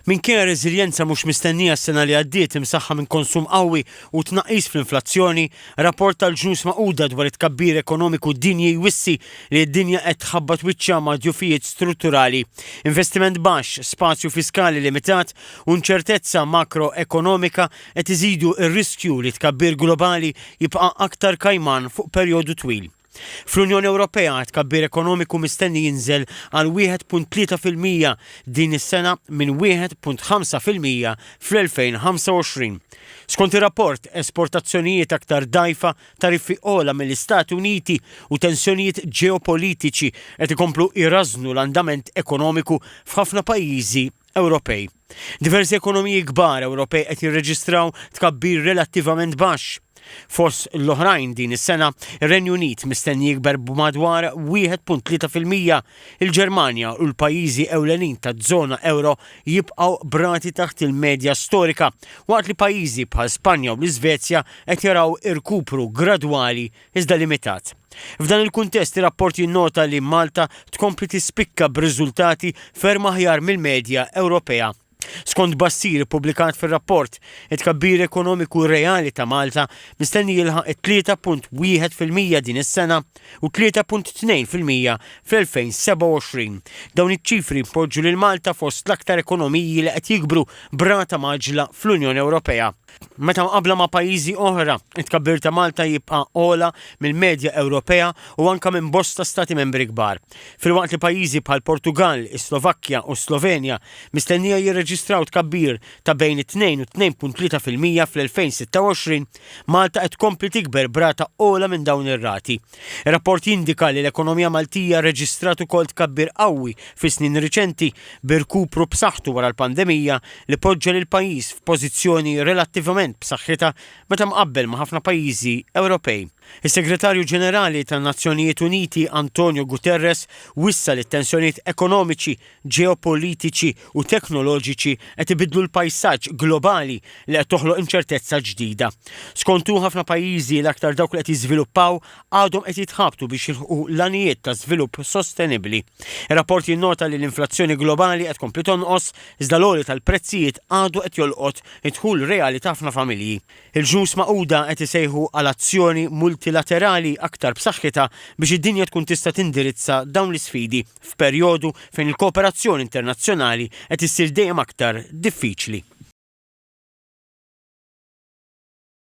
Minkejja reżiljenza mhux mistennija s-sena li għaddiet imsaħħa minn konsum qawwi u tnaqqis fl-inflazzjoni, rapport tal-Ġnus Magħquda dwar it-tkabbir ekonomiku dinji jwissi li d-dinja qed tħabbat wiċċha ma' djufijiet strutturali. Investiment baxx, spazju fiskali limitat u inċertezza makroekonomika qed iżidu r-riskju li t-tkabbir globali jibqa' aktar kajman fuq perjodu twil. Fl-Unjoni Ewropea, t-tkabbir ekonomiku mistenni jinżel għal 1.3% din is-sena minn 1.5% fl-2025. Skont ir-rapport, esportazzjonijiet aktar dgħajfa, tariffi ogħla mill-Istati Uniti u tensjonijiet ġeopolitiċi qed ikomplu jrażżnu l-andament ekonomiku f'ħafna pajjiżi Ewropej. Diversi ekonomiji kbar Ewropej qed jirreġistraw tkabbir relattivament baxx. Fost l-oħrajn din is-sena, ir-Renju Unit mistenni jikber b'madwar 1.3%, il-Ġermanja u l-pajjiżi ewlenin taż-żona ewro jibqgħu b'rati taħt il-medja storika, waqt li pajjiżi bħal Spanja u l-Iżvezja qed jaraw irkupru gradwali iżda limitat. F'dan il-kuntest ir-rapport jinnota li Malta tkompli tispikka b'riżultati ferm aħjar mill-medja Ewropea. Skont tbassir ippubblikat fir-rapport, it-tkabbir ekonomiku reali ta' Malta mistenni jilħaq it-3.1% din is-sena u 3.2% fl-2027. Dawn iċ-ċifri jpoġġu lil Malta fost l-aktar ekonomiji li qed jikbru b'rata mgħaġġla fl-Unjoni Ewropea. Meta mqabbla ma' pajjiżi oħra, it-tkabbir ta' Malta jibqa' ogħla mill-medja Ewropea u anke minn bosta Stati Membri kbar. Filwaqt li pajjiżi bħall-Portugall, is-Slovakkja u s-Slovenja mistennija jirreġistraw tkabbir ta' bejn it-tnejn u 2.3% fl-2026, Malta qed tkompli tikber b'rata ogħla minn dawn ir-rati. Ir-rapport jindika li l-ekonomija Maltija rreġistrat ukoll tkabbir qawwi fis-snin riċenti, bi rkupru b'saħħtu wara l-pandemija li poġġa lill-pajjiż f'pożizzjoni relattivament b'saħħitha meta mqabbel ma' ħafna pajjiżi Ewropej. Is-Segretarju Ġenerali tan-Nazzjonijiet Uniti Antonio Guterres wissa li t-tensjonijiet ekonomiċi, ġeopolitiċi u teknoloġiċi qed ibiddlu l-pajsaġġ globali li qed toħloq inċertezza ġdida. Skont hu ħafna pajjiżi, l-aktar dawk li qed jiżviluppaw, għadhom qed jitħabtu biex jilħqu l-għanijiet ta' żvilupp sostenibbli. Ir-rapport jinnota li l-inflazzjoni globali qed tkompli tonqos iżda l-għoli tal-prezzijiet għadu qed jolqot id-dħul reali ta' ħafna familji. Il-Ġnus Magħquda qed isejħu għal azzjoni multilaterali aktar b'saħħitha biex id-dinja tkun tista' tindirizza dawn l-isfidi f'perjodu fejn il-kooperazzjoni internazzjonali qed issir dejjem aktar diffiċli.